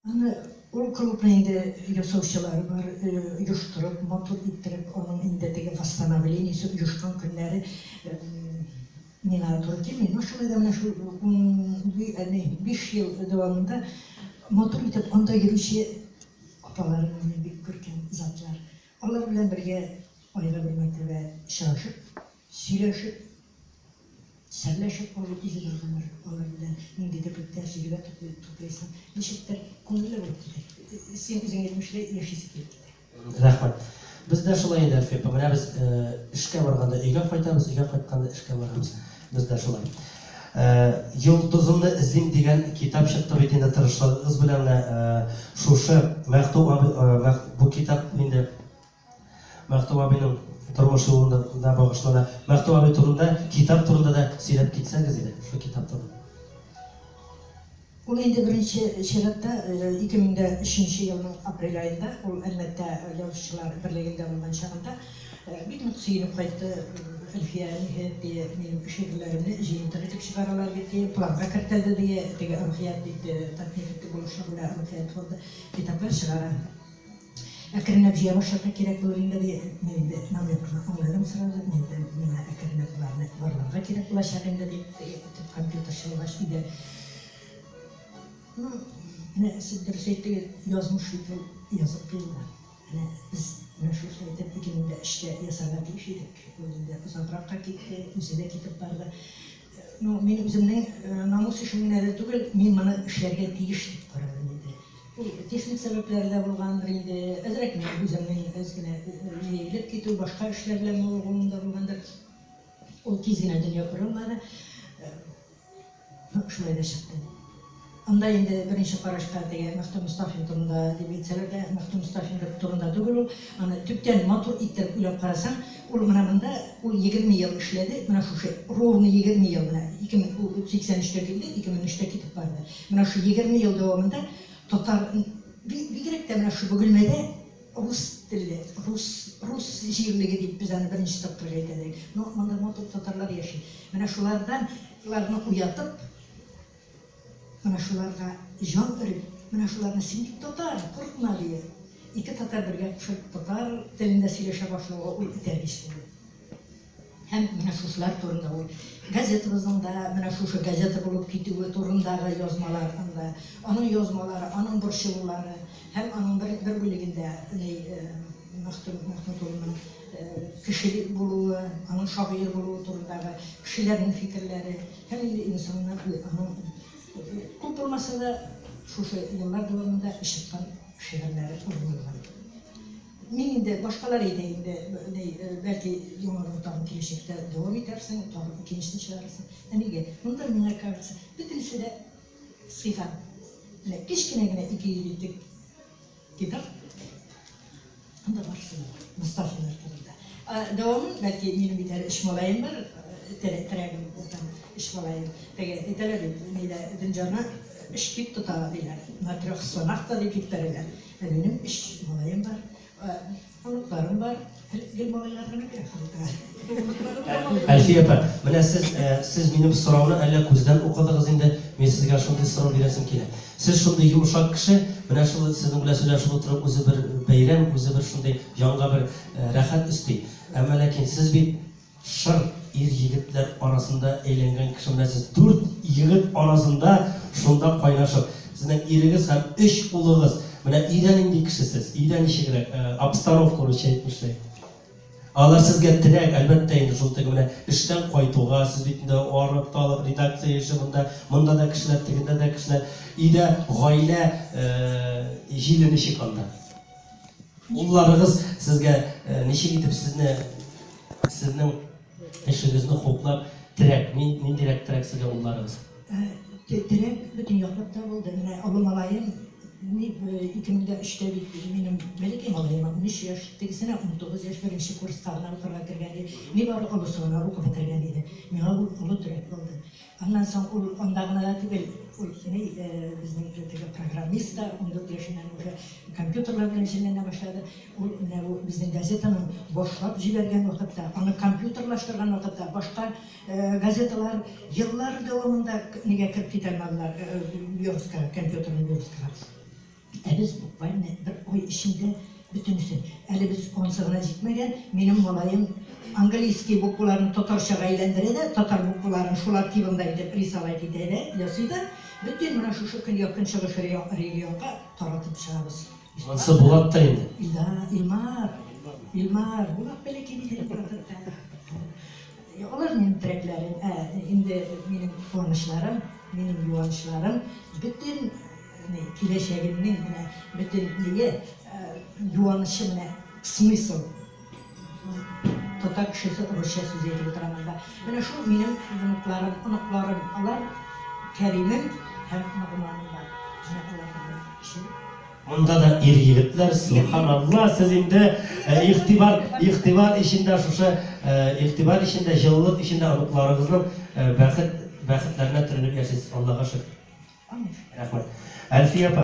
Аны ул клубны инде ясаучылар бар, оештырып, матур иттереп, аның инде теге восстановлениесе оешкан көннәре миңа туры килми. Но шулай да менә шул 15 ел дәвамында матур итеп анда йөрүче апаларым минем бик күркәм затлар. Алар белән бергә айга бер мәртәбә очрашып, сөйләшеп, Серләшеп алу үзе бер гомер, алар белән ниндидер бер тәҗрибә туплыйсың, ничектер күңелле булып китә. Син үзең әйтмешли, яшисе килеп китә. Рәхмәт. Без дә шулай инде, Әлфия апа. Менә без эшкә барганда өйгә кайтабыз, өйгә кайтканда эшкә барабыз. Без дә шулай. Йолдызымны эзлим дигән китап чыкты бит инде тырышлыгыгыз белән менә шушы Мәхтүм абый бу китап инде Мәхтүм абыйның тормыш юлына да багышлана. Мәхтүм абый турында, китап турында да сөйләп китсәгез иде, шул китап турында. Ул инде беренче чиратта 2003 елның апрель аенда, ул Әлмәттә Язучылар берлегендә булган чагында бик нык сөенеп кайтты. Әлфия, ниһаять, ди, минем шигырьләремне җыентык итеп чыгаралар бит, ди, планга кертелде, ди, теге Рухият бит, Татнефть булышлыгы белән Рухият фонды китаплар чыгара. Әкренләп җыя башларга кирәк булыр инде, ди. Мин инде намекны аңладым сразу. Мин әйтәм, миңа әкренләп боларны барларга кирәк булачак инде, дип, теге төп компьютерчы булгач өйдә. Ну, менә сез дөрес әйттегез, язмыш бит ул язып куелган. Менә без менә шушылай итеп 2003-тә ясарга тиеш идек. Ул инде озагракка китте, үзе дә китеп барды. Ну, мин үземнең намус эшем генә дә түгел, мин моны эшләргә тиеш дип карадым инде. Ул техник сәбәпләре дә булгандыр инде, әзрәк минем үземнең әз генә җәелеп китү, башка эшләр белән мавыгуым да булгандыр. Ул тиз генә дөнья күрә алмады. Ну, шулай да чыкты. Анда инде беренче карашка теге Мәхтүм Мостафин турында дип әйтсәләр дә, Мәхтүм Мостафин турында түгел ул. Аны төптән матур иттереп уйлап карасаң, ул менә монда ул 20 ел эшләде, менә шушы ровно 20 ел менә 2083-тә килде, 2003-тә китеп барды. Менә шушы 20 ел дәвамында татар, бигрәк тә менә шушы Бөгелмәдә рус телле, рус, рус җирлеге дип без аны беренче тапкыр әйтә идек. Но монда матур татарлар яши. Менә шулардан ларны уятып, менә шуларга җан өреп, менә шуларны син бит татар, курыкма диеп, ике татар бергә кушылып татар телендә сөйләшә башлауга ул этәргеч булды. Һәм менә шушылар турында ул газетабызның да менә шушы газета булып китүе турындагы язмалар анда, аның язмалары, аның борчылулары һәм аның бер, бер бүлегендә ни Мәхтүм Мәхмүт улының кеше булуы, аның шагыйрь булуы турындагы кешеләрнең фикерләре һәм инде инсаннар аның күп булмаса да шушы еллар дәвамында чыккан шигырьләре урын алган. Мин инде, башкалар әйтә инде, ни, бәлки яңадан тагын киләчәктә дәвам итәрсең, тагын икенчесен чыгарырсың. Ә нигә? Монда, миңа кажется, бөтенесе дә сыйган. Менә кечкенә генә 200 битлек китап. Анда барысы да бар. Мостафиннар турында. Ә дәвамын, бәлки, минем бит әле өч малаем бар, терәгем булган өч малаем. Теге әйтәләр бит, нидә, дөньяны өч кит тота, диләр. На трех слонах та дип җибәрәләр. Ә минем өч малаем бар, оныкларым бар. Гел малайлар гына бирә халыкка. Әлфия апа, менә сез, сез минем сорауны әллә күздән укыдыгыз инде, мин сезгә шундый сорау бирәсем килә. Сез шундый йомшак кеше, менә шул сезнең белән сөйләшеп утыру үзе бер бәйрәм, үзе бер шундый җанга бер рәхәт өсти. Әмма ләкин сез бит Шыр ир-егетләр арасында әйләнгән кеше менә сез дүрт егет арасында шунда кайнашып. Сезнең ирегез һәм өч улыгыз. Менә өйдә нинди кеше сез? Өйдә ничегрәк? Обстановка русча әйтмешли. Алар сезгә терәк, әлбәттә инде, шул теге менә эштән кайтуга, сез бит инде арып талып, редакция эше монда, монда да кешеләр, тегендә дә кешеләр. Өйдә гаилә җиле ничек анда? Улларыгыз сезгә ничек итеп сезне сезнең эшегезне хуплап терәк, ниндирәк терәк сезгә улларыгыз? Терәк бөтен яклап та булды. Менә олы малаем 2003-тә бит минем бәләкәй малаема 13 яшь, тегесенә 19 яшь, беренче курска гына укырга кергән иде. Нибары олысы гына укып бетергән иде. Миңа ул олы терәк булды. Аннан соң ул анда гына да түгел, ул ни, безнең теге программист та, 14 яшеннән уже компьютерлар белән җенләнә башлады. Ул менә бу безнең газетаның башлап җибәргән вакытта, аны компьютерлаштырган вакытта, башка газеталар еллар дәвамында нигә кереп китә алмадылар версткага, компьютерный версткага. Буквально бер ай эчендә бөтенесен. Әле без ансы гына җитмәгән, минем малаем английский букваларын татарчага әйләндерә дә, татар букваларын шулар тибында итеп рисовать итә дә, ясый да, бөтен менә шушы көньяк-көнчыгыш регионга таратып чыгабыз. Ансы Булат та инде. Илдар, Илмар, Илмар, Булат бәләкәй бит әле вакытта. Алар минем терәкләрем, ә инде минем куанычларым, минем юанычларым, бөтен киләчәгемнең менә бөтен нее, юанычы менә смысл. Татар кешесе русча сүз әйтеп утыра монда. Менә шул минем внукларым, оныкларым, алар Кәримем һәм Ногманым бар. Менә алар минем өчен. Монда да ир-егетләр, сөбханалла, сез инде игътибар, игътибар эчендә шушы игътибар эчендә, җылылык эчендә оныкларыгызның бәхет, бәхетләренә төренеп яшисез, Аллага шөкер. Амин. Рәхмәт. Әлфия апа.